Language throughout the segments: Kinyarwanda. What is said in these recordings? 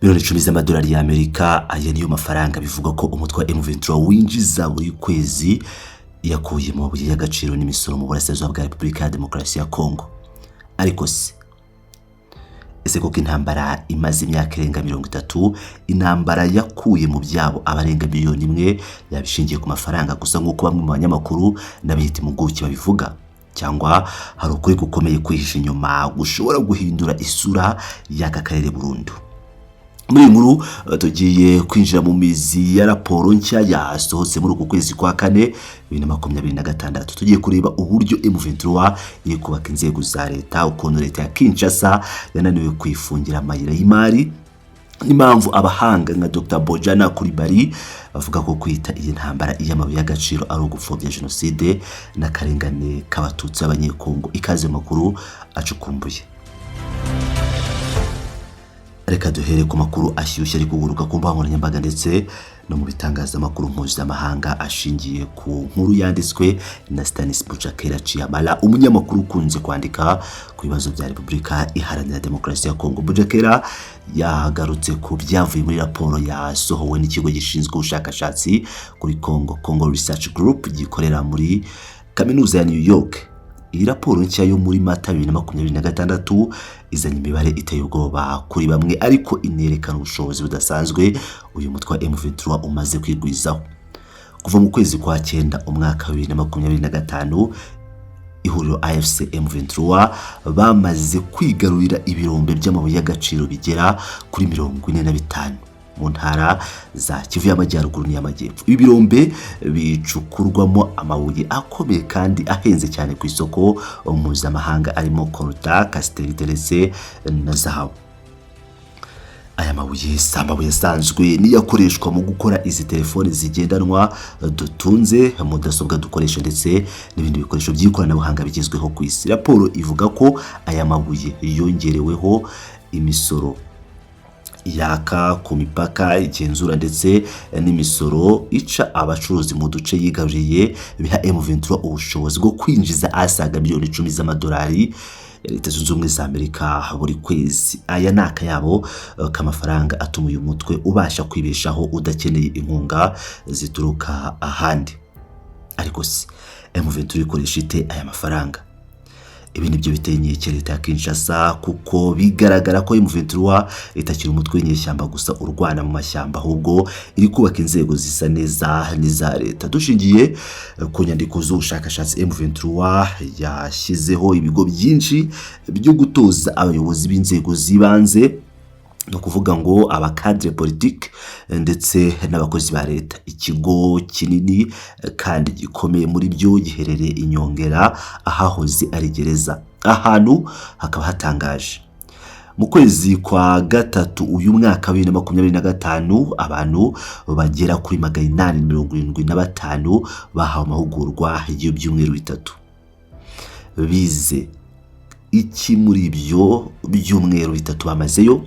Miliyoni 10 z'amadolari y'Amerika, aya niyo mafaranga bivugwa ko umutwe wa M23 winjiza buri kwezi yakuye mu mabuye y'agaciro n'imisoro mu burasirazuba bwa Repubulika ya Demokarasi ya Kongo. Ariko se, ese koko intambara imaze imyaka irenga 30, intambara yakuye mu byabo abarenga miliyoni 1, yabishingiye ku mafaranga gusa nk'uko bamwe mu banyamakuru n'abihita impuguke babivuga, cyangwa hari ukuri gukomeye kwihishe inyuma gushobora guhindura isura y'aka karere burundu? Muri iyi nkuru tugiye kwinjira mu mizi ya raporo nshya yasohotse muri uku kwezi kwa kane 2026. Tugiye kureba uburyo M23 iri kubaka inzego za leta, ukuntu leta ya Kinshasa yananiwe kwifungira amayira y'imari, n'impamvu abahanga nka Dr Bojana Kuribari bavuga ko kwita iyi ntambara iy'amabuye y'agaciro ari ugupfobya jenoside n'akarengane k'Abatutsi b'Abanyekongo. Ikaze makuru acukumbuye. Reka duhere ku makuru ashyushye ari kuguruka ku mbuga nkoranyambaga ndetse no mu bitangazamakuru mpuzamahanga, ashingiye ku nkuru yanditswe na Stanis Bujakera Chiamala, umunyamakuru ukunze kwandika ku bibazo bya Repubulika Iharanira Demokarasi ya Kongo. Bujakera yagarutse ku byavuye muri raporo yasohowe n'ikigo gishinzwe ubushakashatsi kuri Congo, Congo Research Group, gikorera muri Kaminuza ya New York. Iyi raporo nshya yo muri Mata 2026 izanye imibare iteye ubwoba kuri bamwe, ariko inerekana ubushobozi budasanzwe uyu mutwe wa M23 umaze kwigwizaho. Kuva mu kwezi kwa cyenda umwaka wa 2025, ihuriro AFC M23 bamaze kwigarurira ibirombe by'amabuye y'agaciro bigera kuri 45 mu ntara za Kivu y'Amajyaruguru n'iy'Amajyepfo. Ibi birombe bicukurwamo amabuye akomeye kandi ahenze cyane ku isoko mpuzamahanga, arimo coltan, cassitérite ndetse na zahabu. Aya mabuye si amabuye asanzwe, niyo akoreshwa mu gukora izi telefoni zigendanwa dutunze, mudasobwa dukoresha ndetse n'ibindi bikoresho by'ikoranabuhanga bigezweho ku isi. Raporo ivuga ko aya mabuye yongereweho imisoro yaka ku mipaka igenzura ndetse n'imisoro ica abacuruzi mu duce yigaruriye, biha M23 ubushobozi bwo kwinjiza asaga miliyoni 10 z'amadolari ya Leta Zunze Ubumwe za Amerika buri kwezi. Aya ni akayabo k'amafaranga atuma uyu mutwe ubasha kwibeshaho udakeneye inkunga zituruka ahandi. Ariko se M23 ikoresha ite aya mafaranga? Ibi nibyo biteye inkeke leta ya Kinshasa, kuko bigaragara ko M23 itakiri umutwe w'inyeshyamba gusa urwana mu mashyamba, ahubwo iri kubaka inzego zisa neza n'iza leta. Dushingiye ku nyandiko z'ubushakashatsi, M23 yashyizeho ibigo byinshi byo gutoza abayobozi b'inzego z'ibanze, ni ukuvuga ngo aba cadres politiques ndetse n'abakozi ba leta. Ikigo kinini kandi gikomeye muri byo giherereye i Nyongera, ahahoze ari gereza, ahantu hakaba hatangaje. Mu kwezi kwa gatatu uyu mwaka wa 2025, abantu bagera kuri 875 bahawe amahugurwa y'ibyumweru 3. Bize iki muri ibyo byumweru 3 bamazeyo?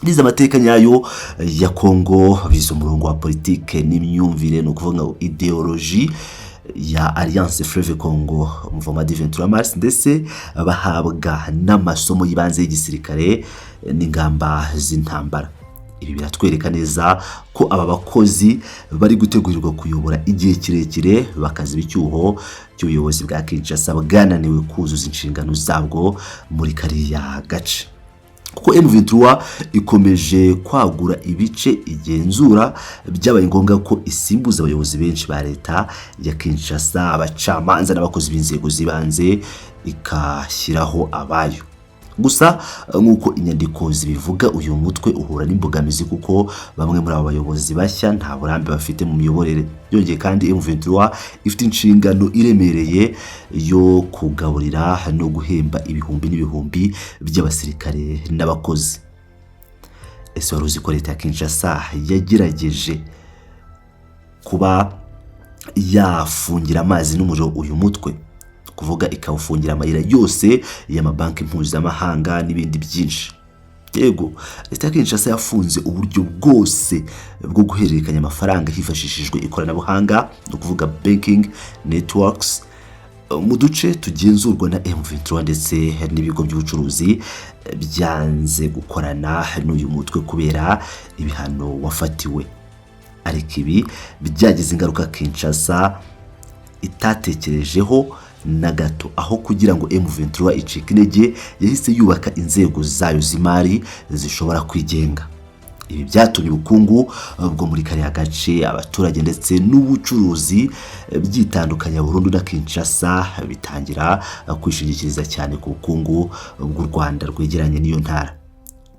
Bize amateka nyayo ya Kongo, bize umurongo wa politike n'imyumvire, ni ukuvuga ngo idéologie ya Alliance Fleuve Congo, Mouvement du 23 Mars, ndetse bahabwa n'amasomo y'ibanze y'igisirikare n'ingamba z'intambara. Ibi biratwereka neza ko aba bakozi bari gutegurirwa kuyobora igihe kirekire, bakaziba icyuho cy'ubuyobozi bwa Kinshasa bwananiwe kuzuza inshingano zabwo muri kariya gace. Kuko M23 ikomeje kwagura ibice igenzura, byabaye ngombwa ko isimbuza abayobozi benshi ba leta ya Kinshasa, abacamanza n'abakozi b'inzego z'ibanze, ikashyiraho abayo. Gusa nk'uko inyandiko zibivuga, uyu mutwe uhura n'imbogamizi kuko bamwe muri aba bayobozi bashya nta burambe bafite mu miyoborere. Byongeye kandi, M23 ifite inshingano iremereye yo kugaburira no guhemba ibihumbi n'ibihumbi by'abasirikare n'abakozi. Ese wari uzi ko leta ya Kinshasa yagerageje kuba yafungira amazi n'umuriro uyu mutwe, kuvuga ikawufungira amayira yose y'amabanki mpuzamahanga n'ibindi byinshi? Yego, leta ya Kinshasa yafunze uburyo bwose bwo guhererekanya amafaranga hifashishijwe ikoranabuhanga, ni ukuvuga banking networks. Mu duce tugenzurwa na M23 ndetse n'ibigo by'ubucuruzi byanze gukorana n'uyu mutwe kubera ibihano wafatiwe. Ariko ibi byagize ingaruka Kinshasa itatekerejeho na gato. Aho kugira ngo M23 icike intege, yahise yubaka inzego zayo z'imari zishobora kwigenga. Ibi byatumye ubukungu bwo muri kariya gace, abaturage ndetse n'ubucuruzi byitandukanya burundu na Kinshasa, bitangira kwishingikiriza cyane ku bukungu bw'u Rwanda rwegeranye n'iyo ntara.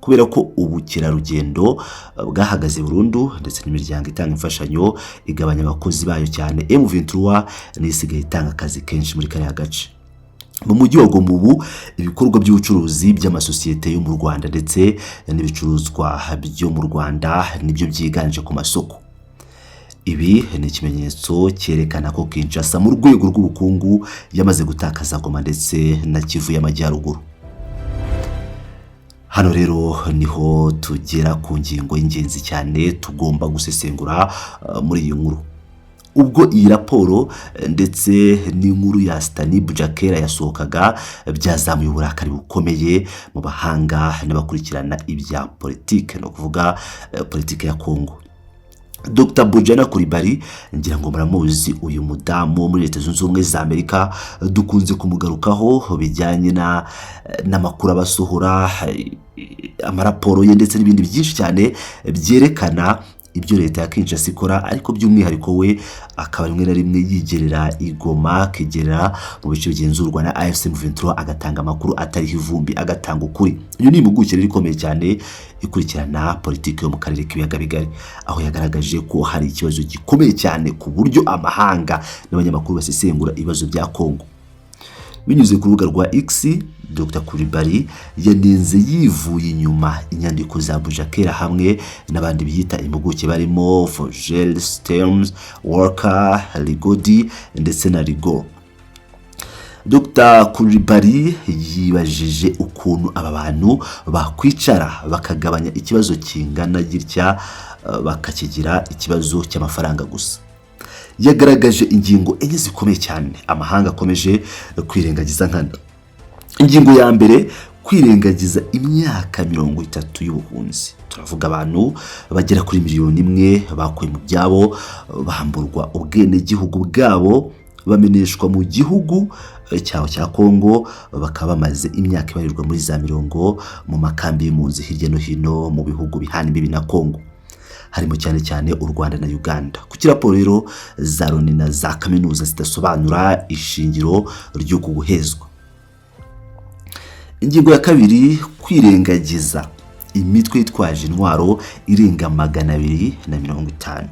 Kubera ko ubukerarugendo bwahagaze burundu ndetse n'imiryango itanga imfashanyo igabanya abakozi bayo cyane, M23 niyo isigaye itanga akazi kenshi muri kariya gace. Mu mujyi wa Goma ubu ibikorwa by'ubucuruzi by'amasosiyete yo mu Rwanda ndetse n'ibicuruzwa byo mu Rwanda nibyo byiganje ku masoko. Ibi ni ikimenyetso cyerekana ko Kinshasa mu rwego rw'ubukungu yamaze gutakaza Goma ndetse na Kivu y'Amajyaruguru. Hano rero niho tugera ku ngingo y'ingenzi cyane tugomba gusesengura muri iyi nkuru. Ubwo iyi raporo ndetse n'inkuru ya Stani Bujakera yasohokaga, byazamuye uburakari bukomeye mu bahanga n'abakurikirana ibya politike, ni ukuvuga politike ya Kongo. Dr Bojana Coulibaly, ngira ngo muramuzi, uyu mudamu wo muri Leta Zunze Ubumwe za Amerika, dukunze kumugarukaho bijyanye n'amakuru abasohora, amaraporo ye ndetse n'ibindi byinshi cyane byerekana ibyo leta ya Kinshasa ikora, ariko by'umwihariko we akaba rimwe na rimwe yigerera i Goma, akigerera mu bice bigenzurwa na AFC M23, agatanga amakuru atariho ivumbi, agatanga ukuri. Uyu ni impuguke rero ikomeye cyane ikurikirana politiki yo mu karere k'ibiyaga bigari, aho yagaragaje ko hari ikibazo gikomeye cyane ku buryo amahanga n'abanyamakuru basesengura ibibazo bya Kongo. Binyuze ku rubuga rwa X, Dr Coulibaly yanenze yivuye inyuma inyandiko za Bujakera hamwe n'abandi biyita impuguke barimo Vogel, Stearns, Walker, Rigodi ndetse na Rigo. Dr Coulibaly yibajije ukuntu aba bantu bakwicara bakagabanya ikibazo kingana gitya bakakigira ikibazo cy'amafaranga gusa. Yagaragaje ingingo enye zikomeye cyane amahanga akomeje kwirengagiza nkana. Ingingo ya mbere: kwirengagiza imyaka 30 y'ubuhunzi. Turavuga abantu bagera kuri miliyoni 1 bakuwe mu byabo, bamburwa ubwenegihugu bwabo, bameneshwa mu gihugu cyabo cya Kongo, bakaba bamaze imyaka ibarirwa muri za mirongo mu makambi y'impunzi hirya no hino mu bihugu bihana imbibi na Kongo, harimo cyane cyane u Rwanda na Uganda. Kuki raporo rero za Loni na za kaminuza zidasobanura ishingiro ry'uku guhezwa? Ingingo ya kabiri: kwirengagiza imitwe yitwaje intwaro irenga 250.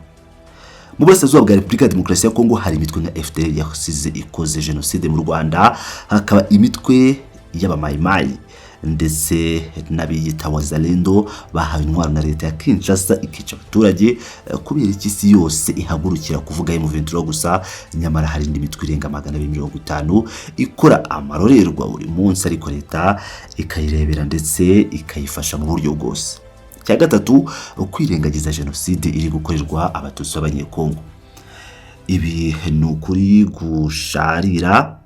Mu burasirazuba bwa Repubulika ya Demokarasi ya Kongo hari imitwe nka FDLR yasize ikoze jenoside mu Rwanda, hakaba imitwe y'abamayimayi ndetse n'abiyita Wazalendo bahawe intwaro na leta ya Kinshasa ikica abaturage. Kubera iki isi yose ihagurukira kuvuga M23 gusa, nyamara hari indi mitwe irenga 250 ikora amarorerwa buri munsi, ariko leta ikayirebera ndetse ikayifasha mu buryo bwose? Icya gatatu: kwirengagiza jenoside iri gukorerwa Abatutsi b'Abanyekongo. Ibi ni ukuri gusharira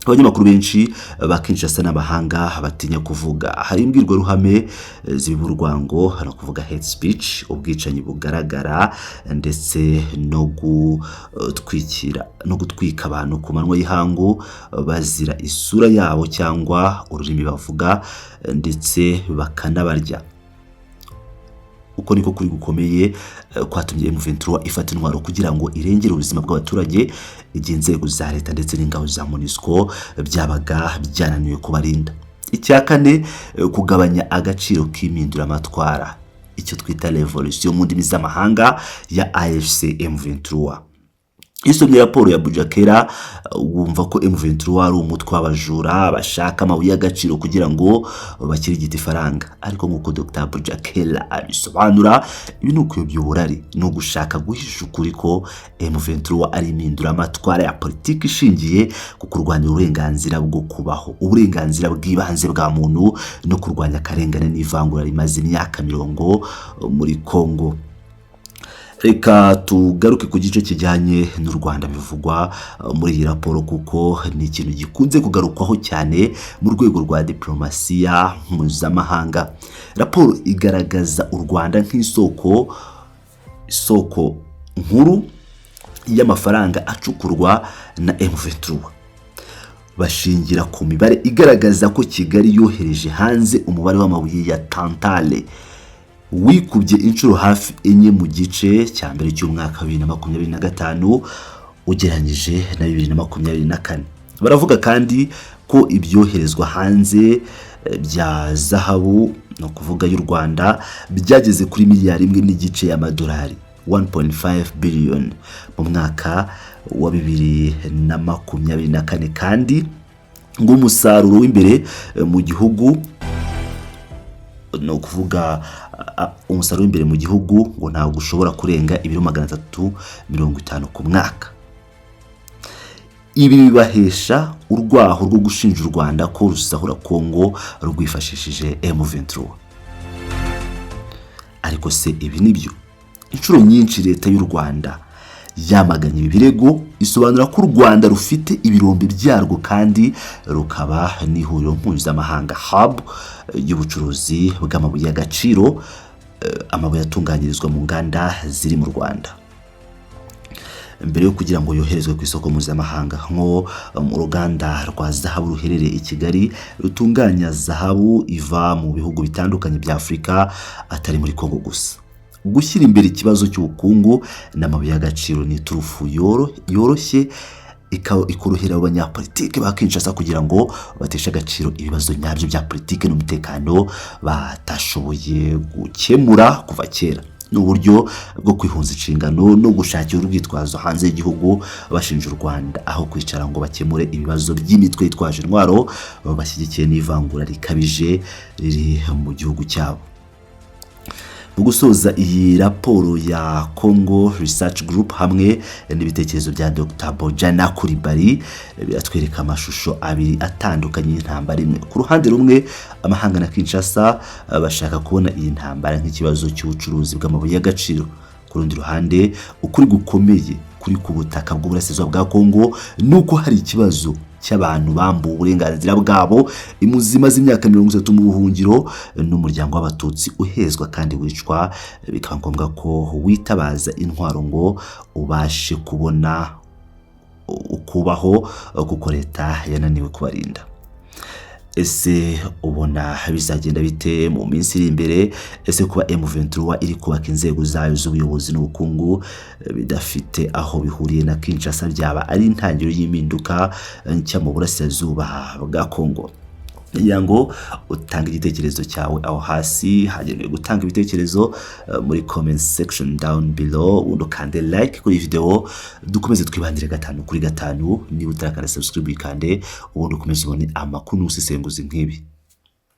abanyamakuru benshi ba Kinshasa n'abahanga batinya kuvuga. Hari imbwirwaruhame zibiba urwango, no kuvuga hate speech, ubwicanyi bugaragara ndetse no gutwikira no gutwika abantu ku manywa y'ihangu bazira isura yabo cyangwa ururimi bavuga, ndetse bakanabarya. Uko niko kuri gukomeye kwatumye M23 ifata intwaro kugira ngo irengere ubuzima bw'abaturage, igihe inzego za leta ndetse n'ingabo za MONUSCO byabaga byananiwe kubarinda. Icya kane: kugabanya agaciro k'impinduramatwara, icyo twita revolution mu ndimi z'amahanga, ya AFC M23. Iyo usomye raporo ya Bujakera wumva ko M23 ari umutwe w'abajura bashaka amabuye y'agaciro kugira ngo bakirigite ifaranga. Ariko nk'uko Dr Bujakera abisobanura, ibi ni ukuyobya uburari, ni ugushaka guhisha ukuri ko M23 ari impinduramatwara ya politiki ishingiye ku kurwanya uburenganzira bwo kubaho, uburenganzira bw'ibanze bwa muntu, no kurwanya akarengane n'ivangura rimaze imyaka mirongo muri Congo. Reka tugaruke ku gice kijyanye n'u Rwanda bivugwa muri iyi raporo, kuko ni ikintu gikunze kugarukwaho cyane mu rwego rwa diplomasiya mpuzamahanga. Raporo igaragaza u Rwanda nk'isoko isoko nkuru y'amafaranga acukurwa na M23. Bashingira ku mibare igaragaza ko Kigali yohereje hanze umubare w'amabuye ya tantale wikubye inshuro hafi 4 mu gice cya mbere cy'umwaka wa 2025 ugereranyije na 2024. Baravuga kandi ko ibyoherezwa hanze bya zahabu, ni ukuvuga y'u Rwanda, byageze kuri miliyari 1.5 y'amadolari, 1.5 billion, mu mwaka wa 2024, kandi ngo umusaruro w'imbere mu gihugu, ni ukuvuga umusaruro w'imbere mu gihugu, ngo ntabwo ushobora kurenga ibiro 350 ku mwaka. Ibi bibahesha urwaho rwo gushinja u Rwanda ko rusahura Kongo rwifashishije M23. Ariko se ibi ni byo? Inshuro nyinshi leta y'u Rwanda yamaganye ibi birego, isobanura ko u Rwanda rufite ibirombe byarwo kandi rukaba n'ihuriro mpuzamahanga, hub y'ubucuruzi bw'amabuye y'agaciro, amabuye atunganyirizwa mu nganda ziri mu Rwanda mbere yo kugira ngo yoherezwe ku isoko mpuzamahanga, nko mu ruganda rwa zahabu ruherereye i Kigali rutunganya zahabu iva mu bihugu bitandukanye bya Afurika, atari muri Kongo gusa. Gushyira imbere ikibazo cy'ubukungu n'amabuye y'agaciro ni iturufu yoroshye ikorohera abanyapolitike ba Kinshasa kugira ngo bateshe agaciro ibibazo nyabyo bya politiki n'umutekano batashoboye gukemura kuva kera. Ni uburyo bwo kwihunza inshingano no gushakira urwitwazo hanze y'igihugu, bashinja u Rwanda aho kwicara ngo bakemure ibibazo by'imitwe yitwaje intwaro bashyigikiye n'ivangura rikabije riri mu gihugu cyabo. Mu gusoza, iyi raporo ya Congo Research Group hamwe n'ibitekerezo bya Dr Bojana Coulibaly biratwereka amashusho abiri atandukanye y'intambara imwe. Ku ruhande rumwe, amahanga na Kinshasa bashaka kubona iyi ntambara nk'ikibazo cy'ubucuruzi bw'amabuye y'agaciro. Ku rundi ruhande, ukuri gukomeye kuri ku butaka bw'uburasirazuba bwa Kongo ni uko hari ikibazo cy'abantu bambuwe uburenganzira bwabo, impunzi zimaze imyaka 30 mu buhungiro, n'umuryango w'Abatutsi uhezwa kandi wicwa, bikaba ngombwa ko witabaza intwaro ngo ubashe kubona ukubaho kuko leta yananiwe kubarinda. Ese ubona bizagenda bite mu minsi iri imbere? Ese kuba M23 iri kubaka inzego zayo z'ubuyobozi n'ubukungu bidafite aho bihuriye na Kinshasa byaba ari intangiriro y'impinduka nshya mu burasirazuba bwa Kongo? Kugira ngo utange igitekerezo cyawe aho hasi hagenewe gutanga ibitekerezo, muri comment section down below, ubundi ukande like kuri iyi video, dukomeze twibandire gatanu kuri gatanu. Niba utarakanda subscribe, uyikande, ubundi ukomeze ubone amakuru n'ubusesenguzi nk'ibi.